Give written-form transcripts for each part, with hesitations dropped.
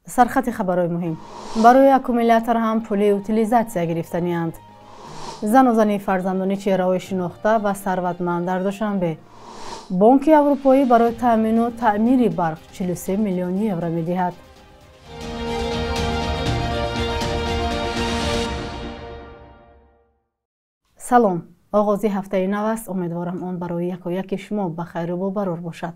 Сархати хабарҳои муҳим. Барои аккумулятор ҳам пули утилизатсия гирифтанианд. Зану зани фарзандони чеҳраҳои шинохта ва сарватманд дар Душанбе. Бонки Аврупоӣ барои таъмину таъмири барқ 43 миллион евро медиҳад. Салом. Оғози ҳафтаи нав аст. Умедворам он барои якояки шумо ба хайру бобарор бошад.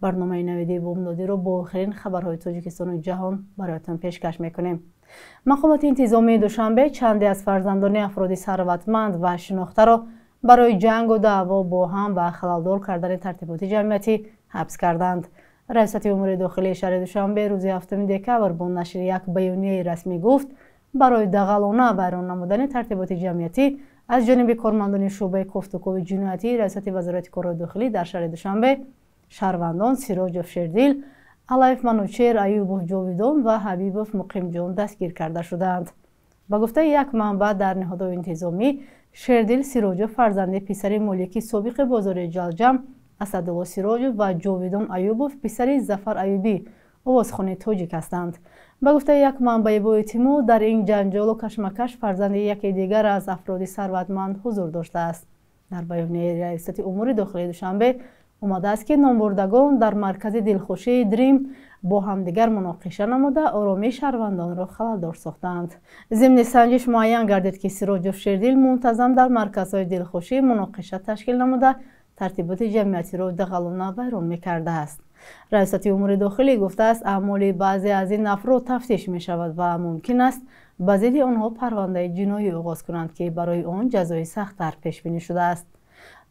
Барномаи навиди бомдодиро бо охирин хабарҳои Тоҷикистону ҷаҳон бароятон пешкаш мекунем. Мақомоти интизомии Душанбе чанде аз фарзандони афроди сарватманд ва шинохтаро барои ҷангу даъво бо ҳам ва халалдор кардани тартиботи ҷамъиятӣ ҳабс карданд. Раёсати умури дохилии шаҳри Душанбе рӯзи 7 декабр бо нашри як баёнияи расмӣ гуфт, барои дағалона вайрон намудани тартиботи ҷамъиятӣ аз ҷониби кормандони шӯъбаи кофтукови ҷиноятии Раёсати вазорати корҳои дохилӣ дар шаҳри Душанбе шаҳрвандон Сироҷов Шердил, Алаев Манучер, Аюбов Ҷовидон ва Ҳабибов Муқимҷон дастгир карда шудаанд. Ба гуфтаи як манбаъ дар ниҳодҳои интизомӣ, Шердил Сироҷов фарзанди писари молики собиқи бозори Ҷалҷам Асадулло Сироҷов ва Ҷовидон Аюбов писари Зафар Аюбӣ овозхони тоҷик ҳастанд. Ба гуфтаи як манбаи боэътимод, дар ин ҷанҷолу кашмакаш фарзанди яке дигар аз афроди сарватманд ҳузур доштааст. Дар баёнияи Раёсати умури дохилии Душанбе омадааст, ки номбурдагон дар маркази дилхушии Дрим бо ҳамдигар муноқиша намуда оромии шаҳрвандонро халалдор сохтаанд. Зимни санҷиш муайян гардид, ки Сироҷов Шердил мунтазам дар марказҳои дилхушӣ муноқиша ташкил намуда тартиботи ҷамъиятиро дағалона вайрон мекардааст. Раёсати умури дохилӣ гуфтааст, аъмоли баъзе аз ин афрод тафтиш мешавад ва мумкин аст ба зидди онҳо парвандаи ҷиноӣ оғоз кунанд, ки барои он ҷазои сахттар пешбинӣ шудааст.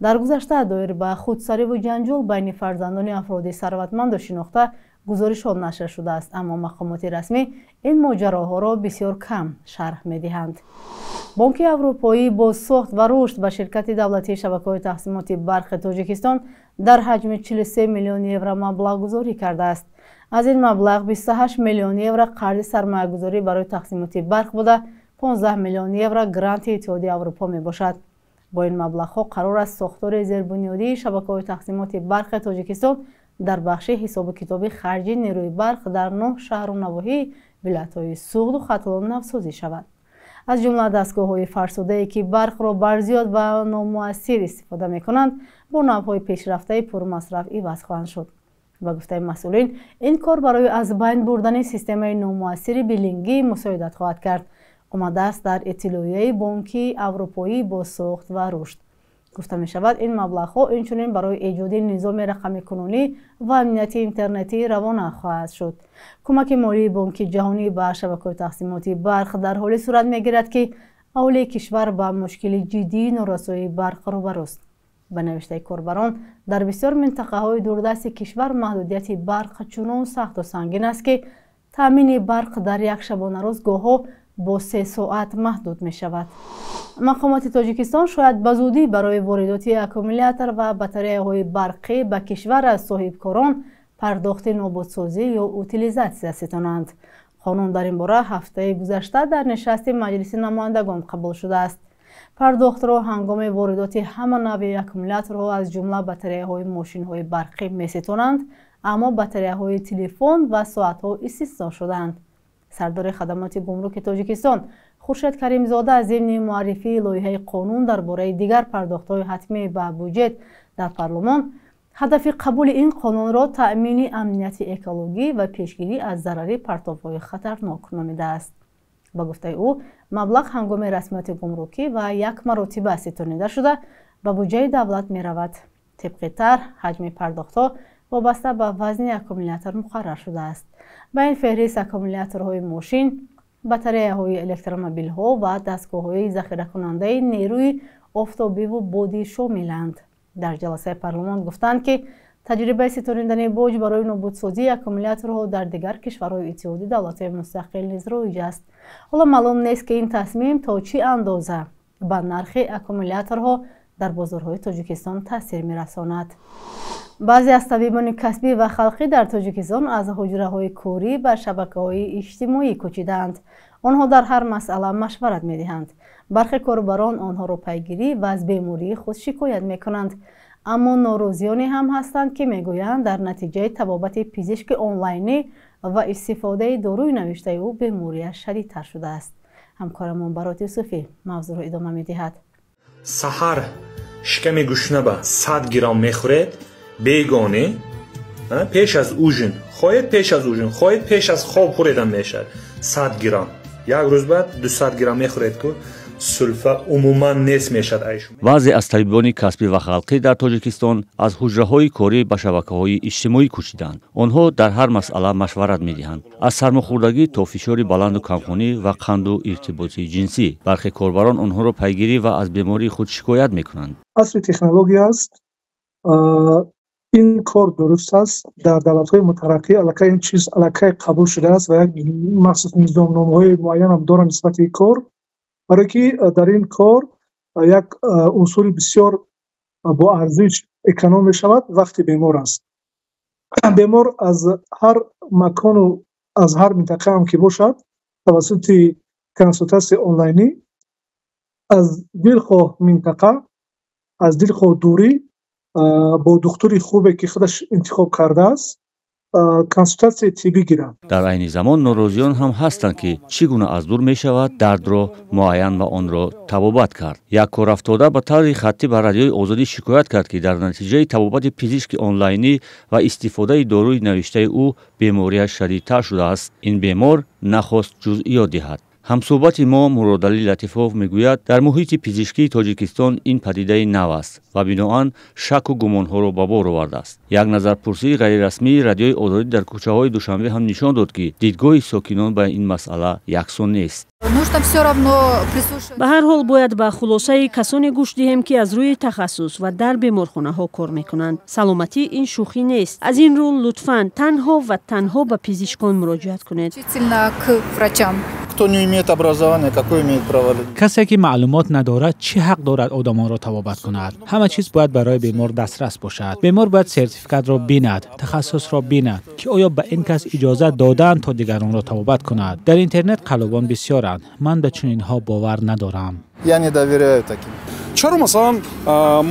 Дар гузашта доир ба худсариву ҷанҷол байни фарзандони афроди сарватманду шинохта гузоришҳо нашр шудааст, аммо мақомоти расмӣ ин моҷароҳоро бисёр кам шарҳ медиҳанд. Бонки Аврупоӣ бо сохт ва рушд ба ширкати давлатии шабакаҳои тақсимоти барқи Тоҷикистон дар ҳаҷми 43 миллион евро маблағгузорӣ кардааст. Аз ин маблағ 28 миллион евро қарзи сармоягузорӣ барои тақсимоти барқ буда, 15 миллион евро гранти Иттиҳоди Аврупо мебошад. Бо ин маблағҳо қарор аст сохтори зербунёдии шабакаҳои тақсимоти барқи Тоҷикистон дар бахши ҳисобу китоби харҷи нерӯи барқ дар 9 шаҳру навоҳии вилоятҳои Суғду Хатлон навсозӣ шавад. Аз ҷумла дастгоҳҳои фарсудае, ки барқро барзиёд ва номуассир истифода мекунанд, бо навъҳои пешрафтаи пурмасраф иваз хоҳанд шуд. Ба гуфтаи масъулин, ин кор барои аз байн бурдани системаи номуассири билингӣ мусоидат хоҳад кард. Омадааст дар иттилоияи Бонки Аврупоӣ бо сохт ва рушд. Гуфта мешавад, ин маблағҳо инчунин барои эҷоди низоми рақамикунонӣ ва амнияти интернетӣ равона хоҳад шуд. Кӯмаки молии Бонки Ҷаҳонӣ ба шабакаҳои тақсимоти барқ дар ҳоле сурат мегирад, ки аҳолии кишвар ба мушкили ҷиддии норасоии барқ рӯбарӯст. Ба навиштаи корбарон, дар бисёр минтақаҳои дурдасти кишвар маҳдудияти барқ чунон сахту сангин аст, ки таъмини барқ дар як шабонарӯз гоҳҳо бо 3 соат маҳдуд мешавад. Мақомоти Тоҷикистон шояд ба зудӣ барои воридоти аккумулятор ва батареяҳои барқӣ ба кишвар аз соҳибкорон пардохти нобудсозӣ ё утилизатсия ситонанд. Қонун дар ин бора ҳафтаи гузашта дар нишасти Маҷлиси намояндагон қабул шудааст. Пардохтро ҳангоми воридоти ҳама навъи аккумуляторҳо аз ҷумла батареяҳои мошинҳои барқӣ меситонанд, аммо батареяҳои телефон ва соатҳо истисно шудаанд. Сардори хадамоти гумруки Тоҷикистон Хуршед Каримзода зимни муаррифии лоиҳаи қонун дар бораи дигар пардохтҳои ҳатмӣ ба буҷет дар парлумон ҳадафи қабули ин қонунро таъмини амнияти экологӣ ва пешгирӣ аз зарари партовҳои хатарнок номидааст. Ба гуфтаи ӯ, маблағ ҳангоми расмиёти гумрукӣ ва як маротиба ситонида шуда ба буҷаи давлат меравад. Тибқи тарҳ, ҳаҷми пардохтҳо вобаста ба вазни аккумулятор муқаррар шудааст. Ба ин феҳрист аккумуляторҳои мошин, батареяҳои электромобилҳо ва дастгоҳҳои захиракунандаи нерӯи офтобиву бодӣ шомиланд. Дар ҷаласаи парлумон гуфтанд, ки таҷрибаи ситонидани боҷ барои нобудсозии аккумуляторҳо дар дигар кишварҳои Иттиҳоди давлатҳои мустақил низ роиҷ аст. Ҳоло маълум нест, ки ин тасмим то чӣ андоза ба нархи аккумуляторҳо дар бозорҳои Тоҷикистон таъсир мерасонад. Баъзе аз табибони касбӣ ва халқӣ дар Тоҷикистон аз ҳуҷраҳои корӣ ба шабакаҳои иҷтимоӣ кӯчидаанд. Онҳо дар ҳар масъала машварат медиҳанд. Бархе корбарон онҳоро пайгирӣ ва аз бемории худ шикоят мекунанд. Аммо норозиёне ҳам ҳастанд, ки мегӯянд дар натиҷаи табобати пизишки онлайнӣ ва истифодаи доруи навиштаи ӯ бемориаш шадидтар шудааст. Ҳамкорамон Барот Юсуфӣ мавзӯъро идома медиҳад. Саҳар шиками гушнаба 100 грамм мехӯред, бегонӣ пеш аз ужин, хоҳед пеш аз ужин, хоҳед пеш аз хоб хӯредам мешавад. 100 грамм. Як рӯз баъд 200 грамм мехӯред, ку сулфа умуман нест мешавад. Баъзе аз табибони касбӣ ва халқӣ дар Тоҷикистон аз ҳуҷраҳои корӣ ба шабакаҳои иҷтимоӣ кӯчиданд. Онҳо дар ҳар масъала машварат медиҳанд, аз сармохӯрдагӣ то фишори баланду камхунӣ ва қанду иртиботи ҷинсӣ. Бархе корбарон онҳоро пайгирӣ ва аз бемории худ шикоят мекунанд. Асри технология аст. Ин кор дуруст аст. Дар давлатҳои мутараққӣ аллакай ин чиз аллакай қабул шудааст ва як махсус низомномаҳои муайянам доранд нисбати ин кор, барое ки дар ин кор як унсури бисёр боарзиш эконом мешавад вақти бемор аст. Бемор аз ҳар макону аз ҳар минтақаам ки бошад, тавассути консултатсияи онлайнӣ аз дилхоҳ минтақа, аз дилхоҳ дурӣ бо духтури хубе ки худаш интихоб кардааст консултатсияи тиббӣ гирад. Дар айни замон норозиён ҳам ҳастанд, ки чӣ гуна аз дур мешавад дардро муайян ва онро табобат кард. Як корафтода ба таври хаттӣ ба Радиои Озодӣ шикоят кард, ки дар натиҷаи табобати пизишки онлайнӣ ва истифодаи доруи навиштаи ӯ бемориаш шадидтар шудааст. Ин бемор нахост ҷузъиёт диҳад. Ҳамсӯҳбати мо Муродалӣ Латифов мегӯяд, дар муҳити пизишкии Тоҷикистон ин падидаи нав аст ва биноан шаку гумонҳоро ба бор овардааст. Як назарпурсии ғайрирасмии Радиои Озодӣ дар кӯчаҳои Душанбе ҳам нишон дод, ки дидгоҳи сокинон ба ин масъала яксон нест. Ба ҳар ҳол бояд ба хулосаи касоне гӯш диҳем, ки аз рӯи тахассус ва дар беморхонаҳо кор мекунанд. Саломатӣ ин шӯхӣ нест. Аз ин рӯ лутфан танҳо ва танҳо ба пизишкон муроҷиат кунед. Кто не имеет образования, какое имеет право? Касе ки маълумот надорад, чӣ ҳақ дорад одамонро табобат кунад? Ҳама чиз бояд барои бемор дастрас бошад. Бемор бояд сертификатро бинад, тахассусро бинад, ки оё ба ин кас иҷозат додаанд то дигаронро табобат кунад. Дар интернет қаллобон бисёранд. Ман ба чунинҳо бовар надорам. Я не доверяю таким. Чаро масалан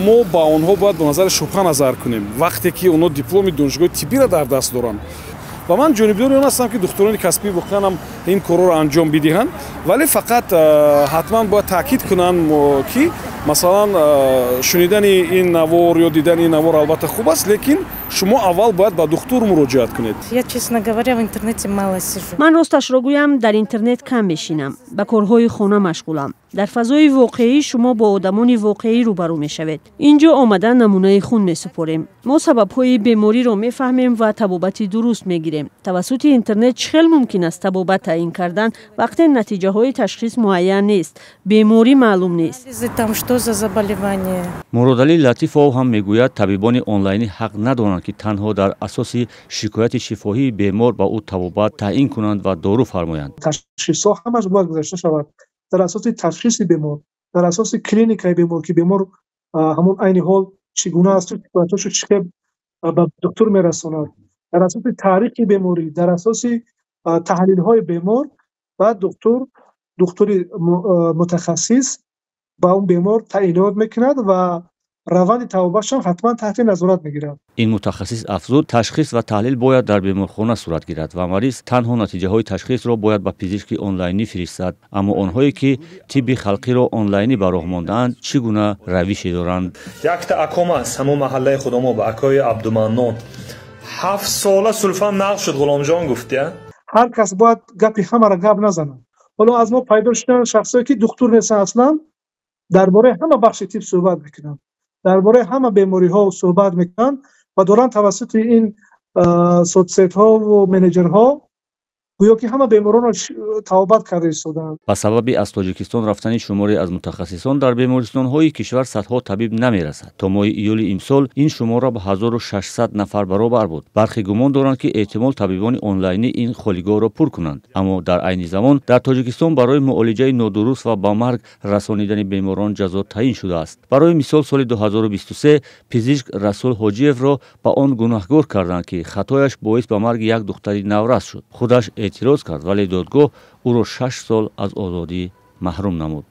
мо ба онҳо бояд бо назари шубҳа назар кунем, вақте ки онҳо дипломи донишгоҳи тиббиро дар даст доранд? Ва ман ҷонибдори он ҳастам, ки духтурони касбӣ воқеан ҳам ин корҳоро анҷом бидиҳанд, вале фақат ҳатман бояд таъкид кунанд, ки масалан шунидани ин навор ё дидани ин навор албатта хуб аст, лекин шумо аввал бояд ба духтур муроҷиат кунед. Я, честно говоря, в интернете мало сижу. Ман росташро гӯям, дар интернет кам мешинам, ба корҳои хона машғулам. Дар фазои воқеӣ шумо бо одамони воқеӣ рӯбарӯ мешавед. Инҷо омада намунаи хун месупорем. Мо сабабҳои бемориро мефаҳмем ва табобати дуруст мегирем. Тавассути интернет чӣ хел мумкин аст табобат таъин кардан, вақте натиҷаҳои ташхис муайян нест, беморӣ маълум нест. Муродалӣ Латифов ҳам мегӯяд, табибони онлайнӣ ҳақ надоранд, ки танҳо дар асоси шикояти шифоҳии бемор ба ӯ табобат таъин кунанд ва дору фармоянд. Ташхисҳо ҳамаш бояд гузашта шавад дар асоси ташхиси бемор, дар асоси клиникаи бемор, ки бемор ҳамон айни ҳол чӣ гуна аст, шикоятҳошо чӣ хел ба духтур мерасонад, дар асоси таърихи беморӣ, дар асоси таҳлилҳои бемор ва духтури мутахассис ба он бемор таъинот мекунад ва раванди табобатшон ҳатман таҳти назорат мегирад. Ин мутахассис афзуд, ташхис ва таҳлил бояд дар беморхона сурат гирад ва мариз танҳо натиҷаҳои ташхисро бояд ба пизишки онлайнӣ фиристад. Аммо онҳое ки тибби халқиро онлайнӣ ба роҳ мондаанд, чӣ гуна равише доранд? Якта аком аст ҳамон маҳаллаи худамо ба акои Абдуманнон. 7 сола сулфам нақл шуд, Ғуломҷон гуфт, я? Ҳар кас бояд гапи ҳамаро гап назанад. Ҳоло аз мо пайдо шудан шахсое ки духтур нестанд аслан, дар бораи ҳама бахши тиб суҳбат мекунанд, дар бораи ҳама бемориҳо суҳбат мекунанд ва доранд тавассути ин соцсетҳову менеҷерҳо гӯё ки ҳама беморонро табобат карда истодаанд. Ба сабаби аз Тоҷикистон рафтани шуморе аз мутахассисон дар бемористонҳои кишвар садҳо табиб намерасад. То моҳи июли имсол ин шумора ба 1600 нафар баробар буд. Бархе гумон доранд, ки эҳтимол табибони онлайнӣ ин холигоҳро пур кунанд. Аммо дар айни замон дар Тоҷикистон барои муолиҷаи нодуруст ва ба марг расонидани беморон ҷазо таъин шудааст. Барои мисол, соли 2023 пизишк Расул Ҳоҷиевро ба он гунаҳгор карданд, ки хатояш боис ба марги як духтари наврас шуд. Худаш эътироз кард, вале додгоҳ ӯро 6 сол аз озодӣ маҳрум намуд.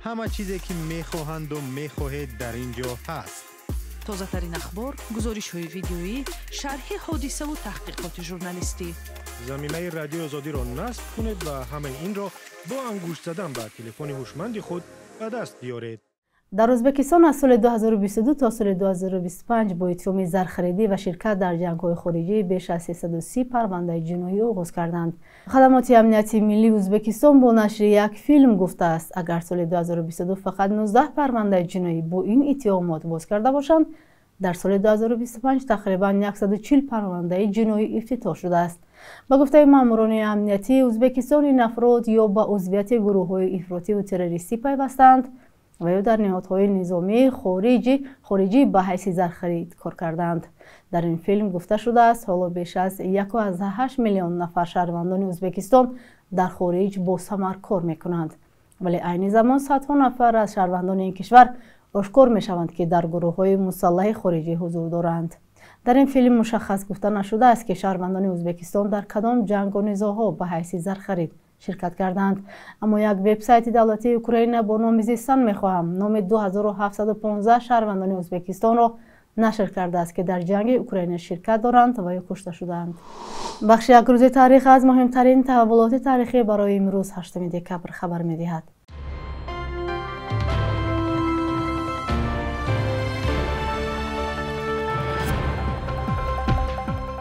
Ҳама чизе ки мехоҳанду мехоҳед дар ин ҷо ҳаст. Тозатарин ахбор, гузоришҳои видеоӣ, шарҳи ҳодисаву таҳқиқоти журналистӣ. Замимаи Радиои Озодиро насб кунед ва ҳамаи инро бо ангушт задан ба телефони ҳушманди худ ба даст биёред. Дар Ӯзбекистон аз соли 2022 то соли 2025 бо иттиҳоми зархаридӣ ва ширкат дар ҷангҳои хориҷӣ беш аз 330 парвандаи ҷиноӣ оғоз карданд. Хадамоти амнияти миллии Ӯзбекистон бо нашри як филм гуфтааст, агар соли 2022 фақат 19 парвандаи ҷиноӣ бо ин иттиҳомот боз карда бошанд, дар соли 2025 тақрибан 140 парвандаи ҷиноӣ ифтитоҳ шудааст. Ба гуфтаи маъмурони амниятии Ӯзбекистон, ин афрод ё ба узвияти гурӯҳҳои ифротиву террористӣ пайвастаанд ва ё дар ниҳодҳои низомии хориҷӣ ба ҳайси зархарид кор карданд. Дар ин филм гуфта шудааст, ҳоло беш аз 1,8 миллион нафар шаҳрвандони Ӯзбекистон дар хориҷ бо самар кор мекунанд. Вале айни замон садҳо нафар аз шаҳрвандони ин кишвар ошкор мешаванд, ки дар гурӯҳҳои мусаллаҳи хориҷӣ ҳузур доранд. Дар ин филм мушаххас гуфта нашудааст, ки шаҳрвандони Ӯзбекистон дар кадом ҷангу низоъҳо ба ҳайси зархарид ширкат карданд. Аммо як вебсайти давлатии Украина бо номи «Зистан мехоҳам» номи 2715 шаҳрвандони Ӯзбекистонро нашр кардааст, ки дар ҷанги Украина ширкат доранд ва ё кушта шудаанд. Бахши як рӯзи таърих аз муҳимтарин таҳаввулоти таърихӣ барои имрӯз 8 декабр хабар медиҳад.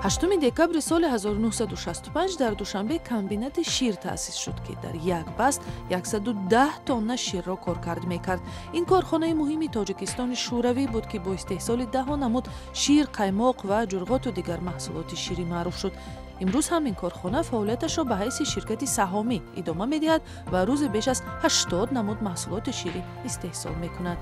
Ҳаштуми декабри соли 1965 дар Душанбе комбинати шир таъсис шуд, ки дар як баст 110 тонна ширро коркард мекард. Ин корхонаи муҳими Тоҷикистони Шӯравӣ буд, ки бо истеҳсоли даҳо намуд шир, қаймоқ ва ҷурғоту дигар маҳсулоти ширӣ маъруф шуд. Имрӯз ҳам ин корхона фаъолияташро ба ҳайси ширкати саҳомӣ идома медиҳад ва рӯзе беш аз 80 намуд маҳсулоти ширӣ истеҳсол мекунад.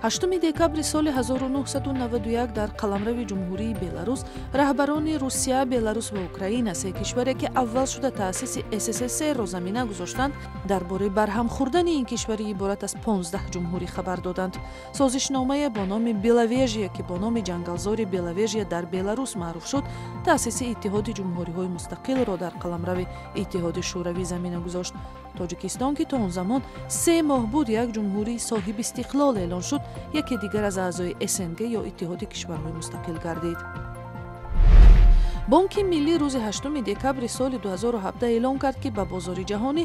8 декабри соли 1991 дар қаламрави Ҷумҳурии Беларус раҳбарони Русия, Беларус ва Украина, се кишваре ки аввал шуда таъсиси СССР-ро замина гузоштанд, дар бораи барҳам хӯрдани ин кишвари иборат аз 15 ҷумҳурӣ хабар доданд. Созишномае бо номи Беловежия, ки бо номи ҷангалзори Беловежия дар Беларус маъруф шуд, таъсиси Иттиҳоди ҷумҳуриҳои мустақилро дар қаламрави Иттиҳоди Шӯравӣ замина гузошт. Тоҷикистон, ки то он замон 3 моҳ буд як ҷумҳурии соҳиби истиқлол эълон шуд, яке дигар аз аъзои СНГ ё Иттиҳоди кишварҳои мустақил гардид. Бонки миллӣ рӯзи 8 декабри соли 2017 эълон кард, ки ба бозори ҷаҳонӣ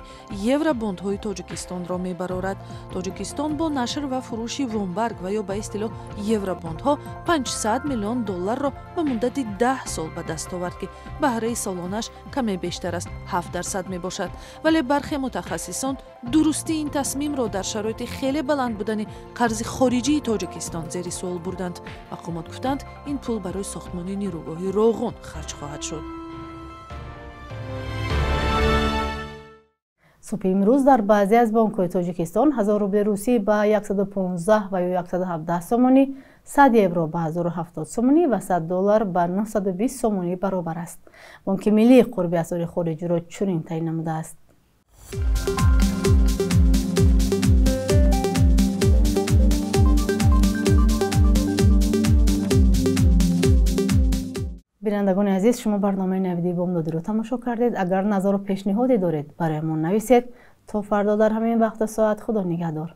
евробондҳои Тоҷикистонро мебарорад. Тоҷикистон бо нашр ва фурӯши вомбарг ва ё ба истилоҳ евробондҳо 500 миллион долларро ба муддати 10 сол ба даст овард, ки баҳраи солонаш каме бештар аз 7% мебошад. Вале бархе мутахассисон дурустии ин тасмимро дар шароити хеле баланд будани қарзи хориҷии Тоҷикистон зери суол бурданд. Мақомот гуфтанд, ин пул барои сохтмони нерӯгоҳи Роғун харҷ хоҳад шуд. Субҳи имрӯз дар баъзе аз бонкҳои Тоҷикистон 1000 рубли русӣ ба 115 ва ё 117 сомонӣ, 100 евро ба 1070 сомонӣ ва 100 доллар ба 920 сомонӣ баробар аст. Бонки миллӣ қурби асъори хориҷиро чунин таъин намудааст. Бинандагони азиз, шумо барномаи Навиди Бомдодиро тамошо кардед. Агар назару пешниҳоде доред, барои мо нависед. То фардо дар ҳамин вақту соат, Худо нигаҳдор.